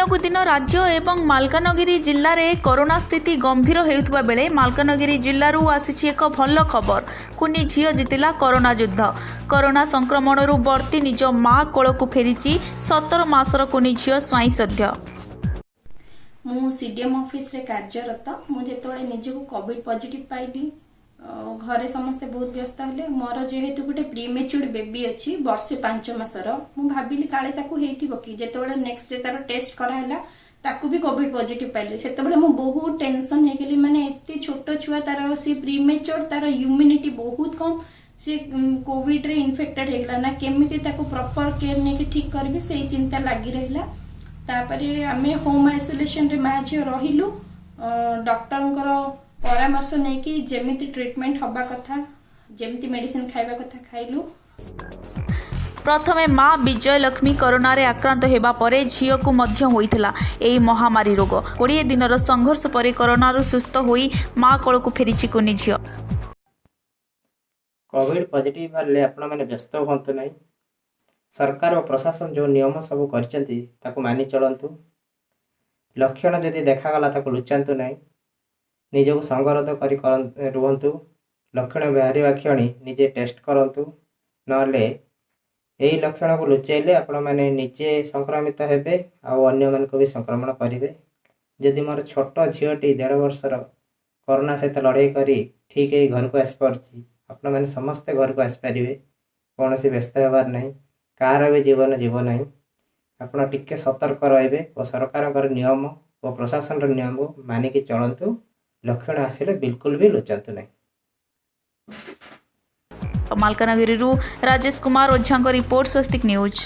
ଦିନକୁ ଦିନ ରାଜ୍ୟ ଏବଂ ମାଲକାନଗିରି ଜିଲ୍ଲାରେ କରୋନା ସ୍ଥିତି ଗମ୍ଭୀର ହେଉଥିବା ବେଳେ ମାଲକାନଗିରି ଜିଲ୍ଲାରୁ ଆସିଛି ଏକ ଭଲ ଖବର। କୁନି ଝିଅ ଜିତିଲା କରୋନା ଯୁଦ୍ଧ। କରୋନା ସଂକ୍ରମଣରୁ ବର୍ତ୍ତି ନିଜ ମା କୋଳକୁ ଫେରିଛି 17 ମାସର କୁନି ଝିଅ ସ୍ୱାଇଁ ସଧ୍ୟ। ମୁଁ ସି ଡି ଏମ୍ ଅଫିସରେ କାର୍ଯ୍ୟରତ। ମୁଁ ଯେତେବେଳେ ନିଜକୁ କୋଭିଡ ପଜିଟିଭ ପାଇଲି, ଘରେ ସମସ୍ତେ ବହୁତ ବ୍ୟସ୍ତ ହେଲେ। ମୋର ଯେହେତୁ ଗୋଟେ ପ୍ରିମେଚୁର୍ଡ ବେବି ଅଛି, ବର୍ଷେ 5 ମାସର, ମୁଁ ଭାବିଲି କାଳେ ତାକୁ ହେଇଥିବ କି। ଯେତେବେଳେ ନେକ୍ସଟ ଡେ ତାର ଟେଷ୍ଟ କରାହେଲା, ତାକୁ ବି କୋଭିଡ ପଜିଟିଭ ପାଇଲି। ସେତେବେଳେ ମୁଁ ବହୁତ ଟେନସନ ହେଇଗଲି। ମାନେ ଏତେ ଛୋଟ ଛୁଆ, ତାର ସେ ପ୍ରିମେଚୁର୍ଡ, ତାର ଇମ୍ୟୁନିଟି ବହୁତ କମ, ସେ କୋଭିଡରେ ଇନଫେକ୍ଟେଡ ହେଇଗଲା ନା, କେମିତି ତାକୁ ପ୍ରପର କେୟାର ନେଇକି ଠିକ କରିବି, ସେଇ ଚିନ୍ତା ଲାଗି ରହିଲା। ତାପରେ ଆମେ ହୋମ ଆଇସୋଲେସନରେ ମା ଝିଅ ରହିଲୁ। ଡକ୍ଟରଙ୍କର ପରାମର୍ଶ ନେଇକି ଯେମିତି ଟ୍ରିଟମେଣ୍ଟ ହବା କଥା, ଯେମିତି ମେଡିସିନ ଖାଇବା କଥା ଖାଇଲୁ। ପ୍ରଥମେ ମା ବିଜୟଲକ୍ଷ୍ମୀ କରୋନାରେ ଆକ୍ରାନ୍ତ ହେବା ପରେ ଝିଅକୁ ମଧ୍ୟ ହୋଇଥିଲା ଏହି ମହାମାରୀ ରୋଗ। 20 ଦିନର ସଂଘର୍ଷ ପରେ କରୋନାରୁ ସୁସ୍ଥ ହୋଇ ମା କୋଳକୁ ଫେରିଛି କୁନି ଝିଅ। କୋଭିଡ଼ ପଜିଟିଭ୍ ବାହାରିଲେ ଆପଣମାନେ ବ୍ୟସ୍ତ ହୁଅନ୍ତୁ ନାହିଁ। ସରକାର ଓ ପ୍ରଶାସନ ଯେଉଁ ନିୟମ ସବୁ କରିଛନ୍ତି, ତାକୁ ମାନି ଚଳନ୍ତୁ। ଲକ୍ଷଣ ଯଦି ଦେଖାଗଲା, ତାକୁ ଲୁଚାନ୍ତୁ ନାହିଁ। ନିଜକୁ ସଙ୍ଗରୋଧ କରି ରୁହନ୍ତୁ। ଲକ୍ଷଣ ବାହାରିବା କ୍ଷଣି ନିଜେ ଟେଷ୍ଟ କରନ୍ତୁ। ନହେଲେ ଏହି ଲକ୍ଷଣକୁ ଲୁଚାଇଲେ ଆପଣମାନେ ନିଜେ ସଂକ୍ରମିତ ହେବେ ଆଉ ଅନ୍ୟମାନଙ୍କୁ ବି ସଂକ୍ରମଣ କରିବେ। ଯଦି ମୋର ଛୋଟ ଝିଅଟି 1.5 ବର୍ଷର କରୋନା ସହିତ ଲଢ଼େଇ କରି ଠିକ୍ ହେଇ ଘରକୁ ଆସିପାରୁଛି, ଆପଣମାନେ ସମସ୍ତେ ଘରକୁ ଆସିପାରିବେ। କୌଣସି ବ୍ୟସ୍ତ ହେବାର ନାହିଁ। କାହାର ବି ଜୀବନ ଯିବ ନାହିଁ। ଆପଣ ଟିକେ ସତର୍କ ରହିବେ ଓ ସରକାରଙ୍କର ନିୟମ ଓ ପ୍ରଶାସନର ନିୟମକୁ ମାନିକି ଚଳନ୍ତୁ। ଲକ୍ଷଣ ଆସିଲେ ବିଲକୁଲ ବି ଲୁଚାନ୍ତୁ ନାହିଁ। ମାଲକାନଗିରିରୁ ରାଜେଶ କୁମାର ଓଝାଙ୍କ ରିପୋର୍ଟ, ସ୍ୱସ୍ତିକ ନ୍ୟୁଜ୍।